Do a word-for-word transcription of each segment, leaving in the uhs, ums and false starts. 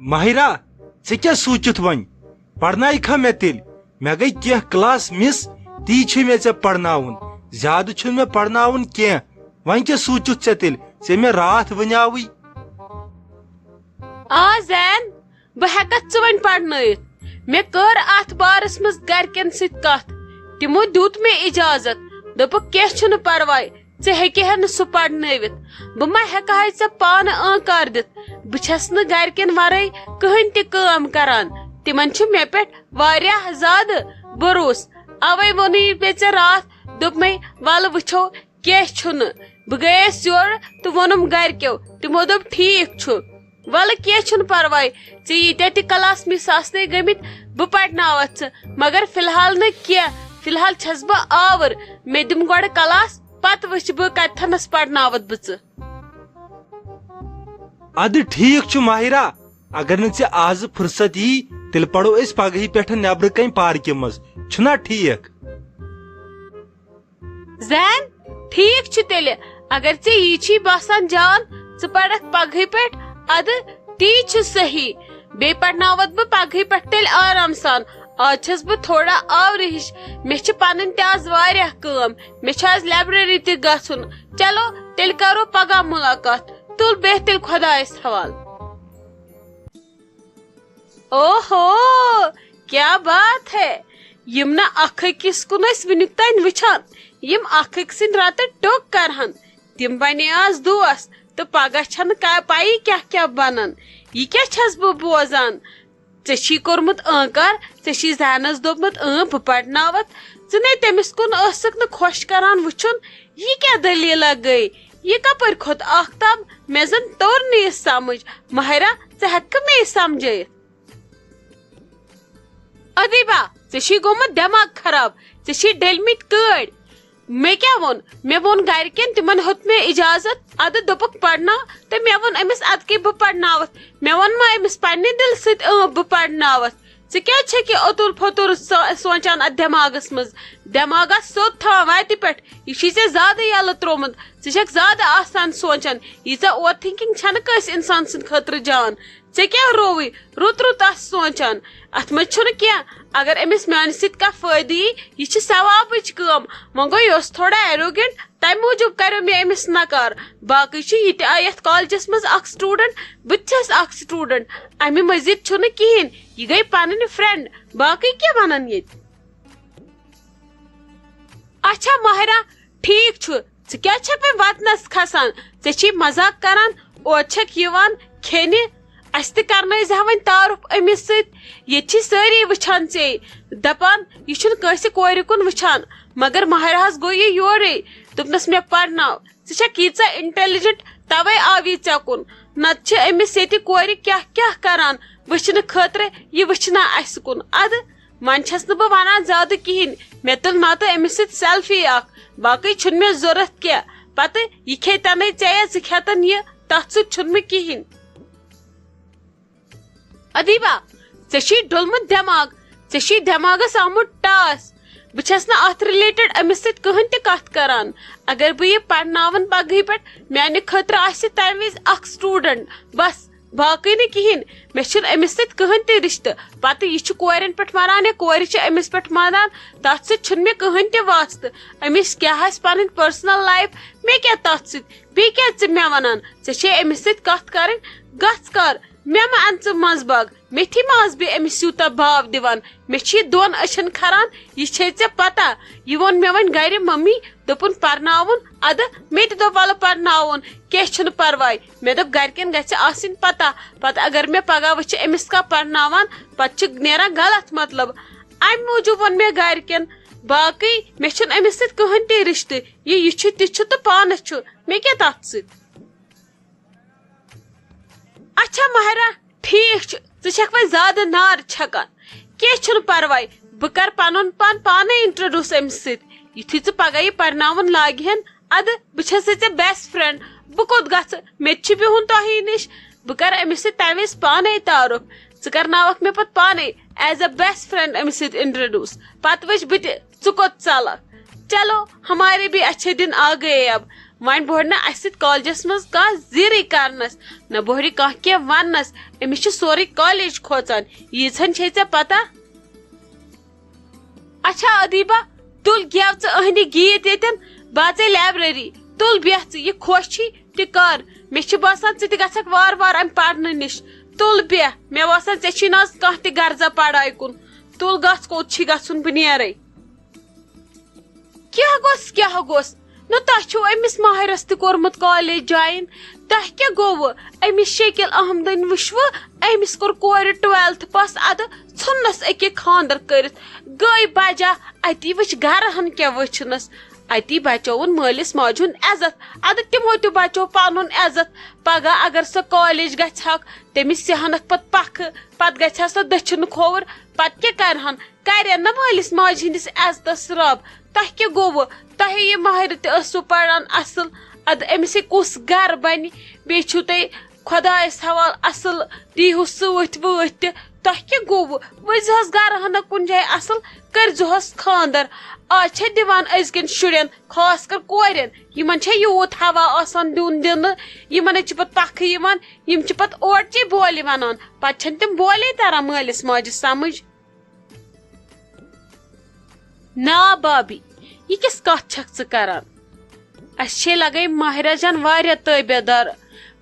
ماہرہ، ژےٚ کیٛاہ سوٗنٛچِتھ وۄنۍ؟ پرناوکھا مےٚ تیٚلہِ؟ مےٚ گٔے کینٛہہ کلاس مِس، تی چھُے مےٚ ژےٚ پرناوُن۔ زیادٕ چھُنہٕ مےٚ پرناوُن کینٛہہ۔ وۄنۍ کیٛاہ سوٗنٛچِتھ ژےٚ تیٚلہِ؟ ژےٚ مےٚ راتھ ؤنیاوٕے۔ آ زین، بہٕ ہٮ۪کتھ ژٕ وۄنۍ پرنٲوِتھ۔ مےٚ کٔر اتھ بارس منٛز گرِکٮ۪ن سۭتۍ کتھ۔ تِمو دیُت مےٚ اجازت۔ دوٚپُکھ، "کینٛہہ چھُنہٕ پرواے، ژٕ ہیٚکہِ ہا نہٕ سُہ پرنٲوِتھ۔ بہٕ ما ہٮ۪کہٕ ہاے ژےٚ پانہٕ آنکار دِتھ؟ بہٕ چھَس نہٕ گرِکٮ۪ن ورٲے کٕہٕنۍ تہِ کٲم کران۔ تِمن چھُ مےٚ پٮ۪ٹھ واریاہ زیادٕ بھروسہٕ۔ اوے ووٚنُے مےٚ ژےٚ راتھ، دوٚپمَے، 'وَلہٕ وٕچھو، کینٛہہ چھُنہٕ۔ بہٕ گٔیَس یورٕ تہٕ ووٚنُم گرِکٮ۪و، تِمو دوٚپ، 'ٹھیٖک چھُ۔ وَلہٕ کینٛہہ چھُنہٕ پرواے، ژےٚ ییٖتیٛاہ تہِ کلاس مِس آسنے گٔمٕتۍ، بہٕ پرناوَتھ ژٕ، مگر فی الحال نہٕ کینٛہہ۔ فی الحال چھَس بہٕ آوٕر، مےٚ دِم گۄڈٕ کلاس، پتہٕ وٕچھِ بہٕ کتھنس پرناوتھ بہٕ ژٕ۔ ادٕ ٹھیک چھُ ماہرہ، اگر نہٕ ژےٚ آزٕ فرصت یی، تیٚلہِ پرو أسۍ پگہٕے پٮ۪ٹھٕ نٮ۪برٕ کنۍ پارکہِ منٛز، چھُنا ٹھیک؟ زین، ٹھیک چھُ تیٚلہِ، اگر ژےٚ یی چھی باسان جان، ژٕ پرکھ پگہٕے پٮ۪ٹھ، ادٕ تی چھُ صحیح۔ بیٚیہِ پرناوتھ بہٕ پگہٕے پٮ۪ٹھ تیٚلہِ آرام سان۔ آز چھَس بہٕ تھوڑا آورٕ ہِش۔ مےٚ چھِ پنٕنۍ تہِ آز واریاہ کٲم۔ مےٚ چھُ آز لایبریری تہِ گژھُن۔ چلو، تیٚلہِ کرو پگاہ مُلاقات۔ تُل بیٚہہ تیٚلہِ خۄدایَس حوالہٕ۔ اوہو، کیا بات ہے! یِم نہ اکھ أکِس کُن ٲسۍ وٕنیُک تام وٕچھان، یِم اکھ أکۍ سٕنٛدۍ رتہٕ ٹوٚک کرہن، تِم بنے آز دوس۔ تہٕ پگاہ چھنہٕ کا-، پَیی کیٛاہ کیٛاہ بنن۔ یہِ کیٛاہ چھَس بہٕ بوزان؟ ژےٚ چھی کوٚرمُت ٲنکار، ژےٚ چھی زینس دوٚپمُت، "اۭں، بہٕ پرناوتھ۔" ژٕ نے تٔمِس کُن ٲسٕکھ نہٕ خۄش کران وٕچھُن۔ یہِ کیٛاہ دٔلیٖلہ گٔے؟ یہِ کپٲرۍ کھوٚت آختاب؟ مےٚ زن توٚر نہٕ یہِ سمجھ۔ ماہرہ، ژٕ ہٮ۪ککھٕ مےٚ یہِ سمجھٲیِتھ؟ ادیبہ، ژےٚ چھی گوٚمُت دٮ۪ماغ خراب، ژےٚ چھی ڈٔلمٕتۍ کٲڑۍ۔ مےٚ کیٛاہ ووٚن؟ مےٚ ووٚن گرِکٮ۪ن، تِمن ہیوٚت مےٚ اجازت، ادٕ دوٚپُکھ پرناو، تہٕ مےٚ ووٚن أمِس، ادٕ کیٛاہ بہٕ پرناوتھ؟ مےٚ ووٚن ما أمِس پننہِ دِلہٕ سۭتۍ، اۭں، بہٕ پرناوتھ؟ ژٕ کیٛازِ چھَکھ یہِ اوٚتُل پھوٚتُل سو-، سونٛچان اَتھ دٮ۪ماغَس منٛز؟ دٮ۪ماغَس سیوٚد تھاو وَتہِ پٮ۪ٹھ۔ یہِ چھُے ژےٚ زیادٕ یَلہٕ ترٛوومُت۔ ژٕ چھَکھ زیادٕ آسان سونٛچان۔ ییٖژاہ اوور تھِنکِنٛگ چھَنہٕ کٲنٛسہِ اِنسان سٕنٛدِ خٲطرٕ جان۔ ژےٚ کیٛاہ رووُے رُت رُت اَتھ سونٛچان؟ اَتھ منٛز چھُنہٕ کینٛہہ۔ اگر أمِس میٛانہِ سۭتۍ کانٛہہ فٲیدٕ یی، یہِ چھِ ثوابٕچ کٲم۔ وۄنۍ گوٚو، یہِ اوس تھوڑا ایروگینٹ، تَمہِ موٗجوٗب کَریو مےٚ أمِس نکار۔ باقٕے چھُ یہِ تہِ آے یَتھ کالجَس منٛز اَکھ سٹوٗڈنٛٹ، بہٕ تہِ چھَس اَکھ سٹوٗڈنٛٹ۔ اَمہِ مٔزیٖد چھُنہٕ کِہیٖنۍ۔ یہِ گٔے پنٕنۍ فرینڈ، باقٕے کیٛاہ ونن ییٚتہِ؟ اچھا ماہرہ، ٹھیک چھُ، ژٕ کیٛازِ چھکھ وۄنۍ وتنس کھسان؟ ژےٚ چھی مزاق کران، اورٕ چھکھ یِوان کھیٚنہِ، اسہِ تہِ کرنٲے زِ ہا وۄنۍ تعارُف أمِس سۭتۍ۔ ییٚتہِ چھی سٲری وٕچھان ژے، دپان یہِ چھُنہٕ کٲنٛسہِ کورِ کُن وٕچھان، مگر ماہرہس گوٚو یہِ یورے، دوٚپنس مےٚ پرناو۔ ژٕ چھکھ ییٖژاہ انٹیلیجنٹ، توے آو یہِ ژےٚ کُن۔ نتہٕ چھِ أمِس ییٚتہِ کورِ کیٛاہ کیٛاہ کران وٕچھنہٕ خٲطرٕ، یہِ وٕچھنا اسہِ کُن۔ ادٕ وۄنۍ چھس نہٕ بہٕ ونان زیادٕ کِہینۍ۔ مےٚ تُل نتہٕ أمِس سۭتۍ سیلفی اکھ، باقٕے چھُنہٕ مےٚ ضروٗرت کینٛہہ۔ پتہٕ یہِ کھیٚیہِ تنے ژےٚ یا ژٕ کھٮ۪تن یہِ، تتھ سۭتۍ چھُنہٕ مےٚ کِہینۍ۔ ادیبہ، ژےٚ چھُے ڈوٚلمُت دٮ۪ماغ، ژےٚ چھُے دٮ۪ماغس آمُت ٹاس۔ بہٕ چھَس نہٕ اتھ ریلیٹڈ أمِس سۭتۍ کٕہٕنۍ تہِ کتھ کران۔ اگر بہٕ یہِ پرناوَن پگہٕے پٮ۪ٹھ، میانہِ خٲطرٕ آسہِ تمہِ وِزِ اکھ سٹوڈنٹ بس، باقٕے نہٕ کِہیٖنۍ۔ مےٚ چھُنہٕ أمِس سۭتۍ کٕہٕنۍ تہِ رشتہٕ۔ پتہٕ یہِ چھُ کورٮ۪ن پٮ۪ٹھ مران یا کورِ چھِ أمِس پٮ۪ٹھ مران، تتھ سۭتۍ چھُنہٕ مےٚ کٕہٕنۍ تہِ واسطہٕ۔ أمِس کیٛاہ آسہِ پنٕنۍ پرسنل لایف، مےٚ کیٛاہ تتھ سۭتۍ؟ بیٚیہِ کیٛاہ ژٕ مےٚ ونان؟ ژےٚ چھے أمِس سۭتۍ کتھ کرٕنۍ، گژھ کر۔ مےٚ مہ اَن ژٕ منٛزباگ، مےٚ تھی مہ آس بیٚیہِ أمِس یوٗتاہ باو دِوان۔ مےٚ چھِ یہِ دۄن أچھن کھران، یہِ چھے ژےٚ پتہ۔ یہِ ووٚن مےٚ وۄنۍ گرِ ممی، دوٚپُن پرناوُن، ادٕ مےٚ تہِ دوٚپ وَلہٕ پرناوُن، کینٛہہ چھُنہٕ پرواے۔ مےٚ دوٚپ گرِکٮ۪ن گژھِ آسٕنۍ پتہ، پتہٕ اگر مےٚ پگاہ وٕچھِ أمِس کانٛہہ پرناوان، پتہٕ چھِ نیران غلط مطلب۔ امہِ موٗجوٗب ووٚن مےٚ گرِکٮ۪ن، باقٕے مےٚ چھُنہٕ أمِس سۭتۍ کٕہٕنۍ تہِ رشتہٕ، یہِ، یہِ چھُ تہِ چھُ تہٕ پانس چھُ، مےٚ کیٛاہ تتھ سۭتۍ؟ اچھا ماہرہ، ٹھیک چھُ، ژٕ چھکھ وۄنۍ زیادٕ نار چھکان۔ کینٛہہ چھُنہٕ پرواے، بہٕ کرٕ پنُن پان پانے انٹروڈیوس أمِس سۭتۍ۔ یُتھُے ژٕ پگاہ یہِ پرناوُن لاگہِ ہن، ادٕ بہٕ چھسے ژےٚ بیسٹ فرینڈ۔ بہٕ کوٚت گژھٕ؟ مےٚ تہِ چھُ بِہُن تۄہی نِش۔ بہٕ کرٕ أمِس سۭتۍ تمہِ وِزِ پانے تعارُف۔ ژٕ کرناوکھ مےٚ پتہٕ پانے ایز اے بیسٹ فرینڈ أمِس سۭتۍ انٹروڈیوس۔ پتہٕ وٕچھ بہٕ تہِ ژٕ کوٚت ژلکھ۔ چلو، ہمارے بھی اچھے دن آ گئے اب۔ وۄنۍ بوٚہرِ نہٕ اَسہِ سۭتۍ کالجس منٛز کانٛہہ زیٖرٕے کرنس، نہ بوٚہرِ کانٛہہ کینٛہہ وننس۔ أمِس چھِ سورُے کالج کھوژان، ییٖژہن چھے ژےٚ پتہ؟ اچھا ادیبہ، تُل گٮ۪و ژٕ أہنٛدِ گیٖت ییٚتٮ۪ن، بہٕ اژے لایبریری۔ تُل بیٚہہ ژٕ، یہِ خۄش چھی تہِ کر۔ مےٚ چھِ باسان ژٕ تہِ گژھکھ وارٕ وارٕ امہِ پرنہٕ نِش۔ تُل بیٚہہ، مےٚ باسان ژےٚ چھی نہٕ از کانٛہہ تہِ غرضا پڑھایہِ کُن۔ تُل گژھ، کوٚت چھی گژھُن، بہٕ نیرے۔ کیٛاہ گوٚژھ، کیٛاہ گوٚژھ؟ نہ، تۄہہِ چھُو أمِس ماہرس تہِ کوٚرمُت کالج جوین۔ تۄہہِ کیٛاہ گوٚوٕ؟ أمِس شکیل احمدٕنۍ وٕچھوٕ؟ أمِس کوٚر کورِ ٹُویلتھ پاس، ادٕ ژھُننس أکے خانٛدر کٔرِتھ۔ گٔے بجا، اتی وٕچھ گرٕ ہن کیٛاہ وٕچھنس۔ اتی بچووُن مٲلِس ماجہِ ہُنٛد عزت، ادٕ تِمو تہِ بچوو پنُن عزت۔ پگاہ اگر سۄ کالج گژھِ ہاکھ، تٔمِس سیہنکھ پتہٕ پکھٕ، پتہٕ گژھِ ہا سۄ دٔچھُن کھووُر، پتہٕ کیٛاہ کرِ ہن؟ کرن نہٕ مٲلِس ماجہِ ہٕنٛدِس عزتس رب۔ تۄہہِ کیٛاہ گوٚوٕ؟ تۄہے یہِ ماہرِ تہِ ٲسوٕ پران اصل، ادٕ أمِس ہے کُس گرٕ بنہِ؟ بیٚیہِ چھُو تُہۍ خۄدایس حوالہٕ اصل، دیٖہُس سۭتۍ وٲتۍ تہِ۔ تۄہہِ کیٛاہ گوٚوٕ؟ وٕچھزِہوس گرٕ ہنا کُنہِ جایہِ اصل، کٔرۍزِہوس خانٛدر۔ آز چھےٚ دِوان أزکٮ۪ن شُرٮ۪ن، خاص کر کورٮ۪ن، یِمن چھےٚ یوٗت ہوا آسان دیُن دِنہٕ، یِمن ہے چھِ پتہٕ پکھٕ یِوان، یِم چھِ پتہٕ اورچی بولہِ ونان، پتہٕ چھنہٕ تِم بولے تران مٲلِس ماجہِ سمجھ۔ نا بابی، یہِ کِژھ کتھ چھکھ ژٕ کران؟ اسہِ چھے لگے ماہرہ جان واریاہ تٲبیہ دار،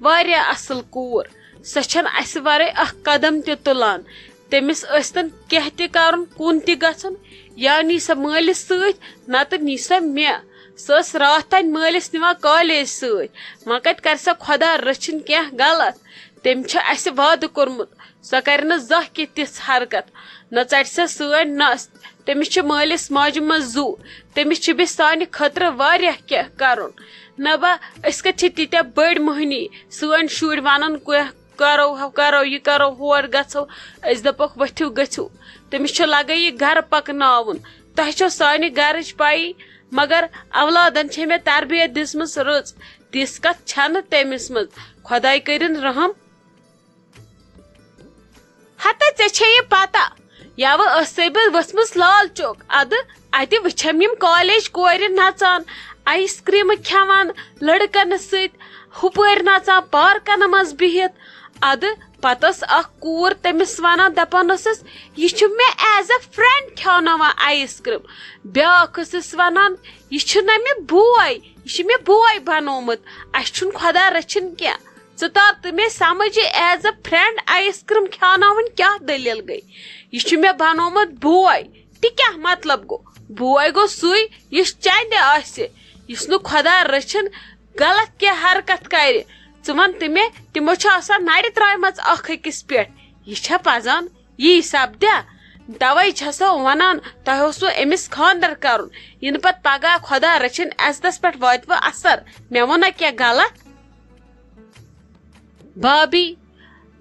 واریاہ اصل کوٗر۔ سۄ چھنہٕ اسہِ ورٲے اکھ قدم تہِ تُلان۔ تٔمِس ٲسۍتن کینٛہہ تہِ کرُن، کُن تہِ گژھُن، یا نی سۄ مٲلِس سۭتۍ، نتہٕ نی سۄ مےٚ۔ سۄ ٲس راتھ تانۍ مٲلِس نِوان کالیج سۭتۍ۔ وۄنۍ کتہِ کرِ سۄ خۄدا رٔچھِنۍ کینٛہہ غلط؟ تٔمۍ چھِ اسہِ وعدٕ کوٚرمُت، سۄ کرِ نہٕ زانٛہہ کینٛہہ تِژھ حرکت، نہ ژٹہِ سۄ سٲنۍ نس۔ تٔمِس چھِ مٲلِس ماجہِ منٛز زُو، تٔمِس چھِ بیٚیہِ سانہِ خٲطرٕ واریاہ کینٛہہ کرُن۔ نبا، أسۍ کتہِ چھِ تیٖتیٛاہ بٔڑۍ مٔہنی، سٲنۍ شُرۍ ونن کینٛہہ کرو، ہُہ کرو، یہِ کرو، ہور گژھو، أسۍ دپوکھ ؤتھِو گٔژھِو۔ تٔمِس چھُ لگے یہِ گرٕ پکناوُن۔ تۄہہِ چھو سانہِ گرٕچ پَیی، مگر اولادن چھے مےٚ تربیت دِژمٕژ رٕژ، تِژھ کتھ چھنہٕ تٔمِس منٛز۔ خۄداے کٔرِن رحم۔ ہتا ژےٚ چھے یہِ پتہ، یوٕ ٲسے بہٕ ؤژھمٕژ لال چوک، ادٕ اتہِ وٕچھم یِم کالیج کورِ نژان، آیس کریمہٕ کھٮ۪وان لڑکن سۭتۍ، ہُپٲرۍ نژان پارکن منٛز بِہِتھ۔ ادٕ پتہٕ ٲس اکھ کوٗر تٔمِس ونان، دپان ٲسٕس، "یہِ چھُ مےٚ as a friend کھیاوناوان ice cream." بیٛاکھ ٲسٕس ونان، "یہِ چھُنہ مےٚ بوے، یہِ چھُ مےٚ بوے بنومُت، اسہِ چھُنہٕ خۄدا رٔچھِنۍ کینٛہہ۔" ژٕ تاو تہٕ مےٚ سمجھ، یہِ as a friend ice cream کھیاوناوٕنۍ کیٛاہ دٔلیٖل گٔے؟ یہِ چھُ مےٚ بنومُت بوے۔ تہِ کیٛاہ مطلب گوٚو؟ بوے گوٚو سُے یُس چندِ آسہِ، یُس نہٕ خۄدا رٔچھِن غلط کینٛہہ حرکت کرِ۔ ژٕ وَن تہٕ مےٚ، تِمو چھِ آسان نرِ ترٛایمَژٕ اکھ أکِس پٮ۪ٹھ۔ یہِ چھا پزان؟ یی سپدیا؟ توے چھسو ونان، تۄہہِ اوسوٕ أمِس خانٛدر کرُن، یِنہٕ پتہٕ پگاہ خۄدا رٔچھِن عزتس پٮ۪ٹھ واتوٕ اثر۔ مےٚ ووٚنا کینٛہہ غلط؟ بابی،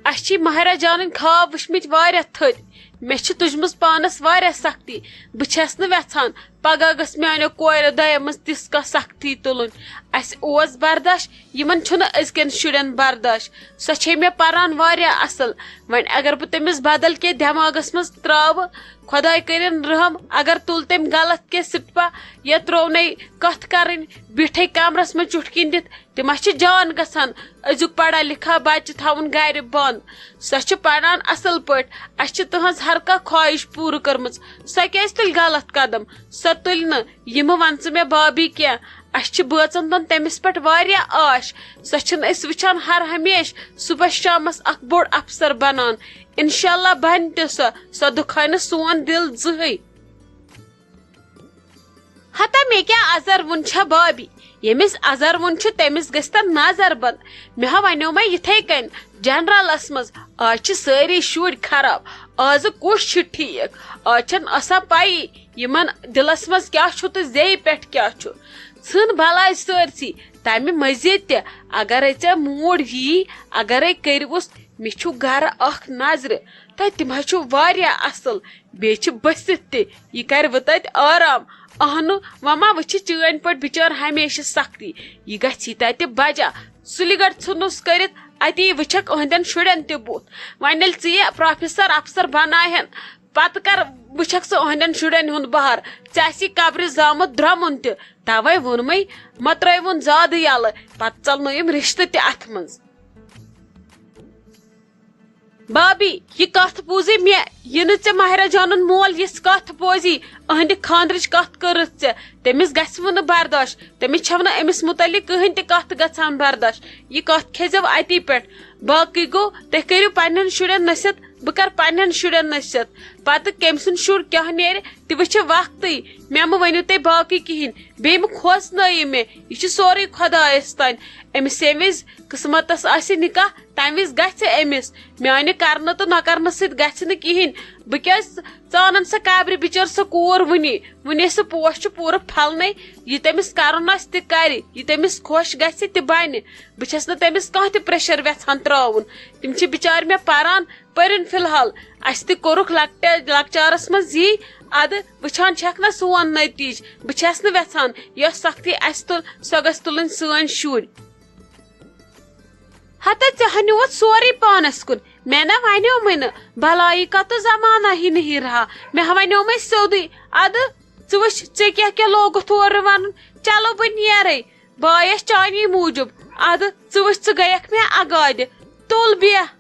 اسہِ چھِ ماہرہ جانٕنۍ خواب وٕچھمٕتۍ واریاہ تھٔدۍ۔ مےٚ چھِ تُجمٕژ پانس واریاہ سختی۔ بہٕ چھس نہٕ وٮ۪ژھان پگاہ گٔژھ میانیو کورِ دۄیو منٛز تِژھ کانٛہہ سختی تُلٕنۍ۔ اسہِ اوس برداش، یِمن چھُنہٕ أزکٮ۪ن شُرٮ۪ن برداش۔ سۄ چھے مےٚ پران واریاہ اصل۔ وۄنۍ اگر بہٕ تٔمِس بدل کینٛہہ دٮ۪ماغس منٛز تراوٕ، خۄداے کٔرِن رحم، اگر تُل تٔمۍ غلط کینٛہہ سٹپا یا ترٛوونَے کتھ کرٕنۍ، بیٖٹھے کمرس منٛز چُٹھکِنۍ دِتھ، تِم ہا چھِ جان گژھان۔ أزیُک پڑھا لکھا بچہِ تھاوُن گرِ بند۔ سۄ چھِ پران اصل پٲٹھۍ۔ اسہِ چھِ تٕہنٛز ہر کانٛہہ خواہش پوٗرٕ کٔرمٕژ۔ سۄ کیازِ تُلہِ غلط قدم؟ سۄ تُلہِ نہٕ۔ یِمہٕ ون ژٕ مےٚ بابی کینٛہہ۔ اسہِ چھِ بٲژن دۄن تٔمِس پٮ۪ٹھ واریاہ آش۔ سۄ چھِنہٕ أسۍ وٕچھان ہر ہمیشہٕ صبحس شامس اکھ بوٚڑ افسر بنان۔ انشاءاللہ بنہِ تہِ سۄ۔ سۄ دُکھاے نہٕ سون دل زٕہٕے۔ ہتا مےٚ کیٛاہ اظہر وُن چھا بابی؟ ییٚمِس اظہر وُن چھُ، تٔمِس گژھِ تن نظر بنٛد۔ مےٚ ہا ونیو مےٚ یِتھے کٔنۍ جنرلس منٛز، آز چھِ سٲری شُرۍ خراب، آزٕ کُس چھُ ٹھیٖک؟ آز چھَنہٕ آسان پَیی یِمن دِلس منٛز کیٛاہ چھُ تہٕ زیٚیہِ پٮ۪ٹھ کیٛاہ چھُ۔ ژھٕن بلاے سٲرسٕے، تمہِ مٔزیٖد تہِ اگرے ژےٚ موٗڈ یی، اگرے کٔرۍوُس، مےٚ چھُ گرٕ اکھ نظرِ، تہٕ تِم حظ چھِ واریاہ اصل، بیٚیہِ چھِ بٔسِتھ تہِ۔ یہِ کرِ وۄنۍ تتہِ آرام۔ اہنُو، وۄنۍ ما وٕچھِ چٲنۍ پٲٹھۍ بِچٲر ہمیشہٕ سختی۔ یہِ گژھِ تتہِ بجا۔ سُلہِ گڑھ ژھٕنُس کٔرِتھ، اتی وٕچھکھ أہنٛدٮ۪ن شُرٮ۪ن تہِ بُتھ۔ وۄنۍ ییٚلہِ ژٕ یہِ پروفیسر افسر بناوہن، پتہٕ کر وٕچھکھ ژٕ أہنٛدٮ۪ن شُرٮ۪ن ہُنٛد بہر؟ ژےٚ آسی قبرِ زامُت درٛمُن تہِ۔ توے ووٚنمے، مہ ترٲیوُن زیادٕ یلہٕ، پتہٕ ژلنٲیِم رشتہٕ تہِ اتھ منٛز۔ بابی، یہِ کتھ بوٗزٕے مےٚ، یہِ نہٕ ژےٚ ماہرہ جانُن مول یِژھ کتھ بوزی، أہنٛدِ خاندرٕچ کتھ کٔرٕتھ ژےٚ، تٔمِس گژھِ وٕ نہٕ برداش، تٔمِس چھَو نہٕ أمِس مُتعلق کٕہٕنۍ تہِ کتھ گژھان برداش۔ یہِ کتھ کھیزیو اتی پٮ۪ٹھ۔ باقٕے گوٚو، تُہۍ کٔرِو پننٮ۪ن شُرٮ۪ن نصیحت، بہٕ کر پننٮ۪ن شُرٮ۪ن نصیحت۔ پتہٕ کٔمۍ سُنٛد شُر کیٛاہ نیرِ، تہِ وٕچھِ وقتٕے۔ مےٚ مہٕ ؤنِو تُہۍ باقٕے کِہیٖنۍ، بیٚیہِ مہٕ کھوژنٲیِو مےٚ، یہِ چھُ سورُے خۄدایَس تانۍ۔ أمِس ییٚمہِ وِزِ قٕسمتَس آسہِ نکاح، تَمہِ وِزِ گژھِ أمِس۔ میٛانہِ کرنہٕ تہٕ نہ کرنہٕ سۭتۍ گژھِ نہٕ کِہیٖنۍ۔ بہٕ کیٛازِ ژانَن سۄ قبرِ بِچٲر سۄ کوٗر وٕنی؟ وٕنی سُہ پوش چھُ پوٗرٕ پھلنَے۔ یہِ تٔمِس کرُن آسہِ تہِ کرِ، یہِ تٔمِس خۄش گژھِ تہِ بنہِ۔ بہٕ چھَس نہٕ تٔمِس کانٛہہ تہِ pressure وٮ۪ژھان ترٛاوُن۔ تِم چھِ بِچارِ مےٚ پران، پٔرِن فی الحال۔ اَسہِ تہِ کوٚرُکھ لۄکٹہِ-، لۄکچارَس منٛز یی، اَدٕ وٕچھان چھَکھ نہ سون نٔتیٖجہٕ۔ بہٕ چھَس نہٕ وٮ۪ژھان یۄس سختی اَسہِ تُل، سۄ گژھِ تُلٕنۍ سٲنۍ شُرۍ۔ ہتا ژےٚ ہا نیوٗتھ سورُے پانَس کُن۔ مےٚ نہ وَنیومَے نہٕ، بَلایی کا تو زمانہ ہی نہیں رہا۔ مےٚ ہا وَنیومَے سیوٚدُے، اَدٕ ژٕ وٕچھ، ژےٚ کیٛاہ کیٛاہ لوگُتھ اورٕ وَنُن۔ چلو، بہٕ نیرَے، بہٕ آیَس چانی موٗجوٗب۔ اَدٕ ژٕ وٕچھ، ژٕ گٔیَکھ مےٚ اَگادِ۔ تُل بیٚہہ۔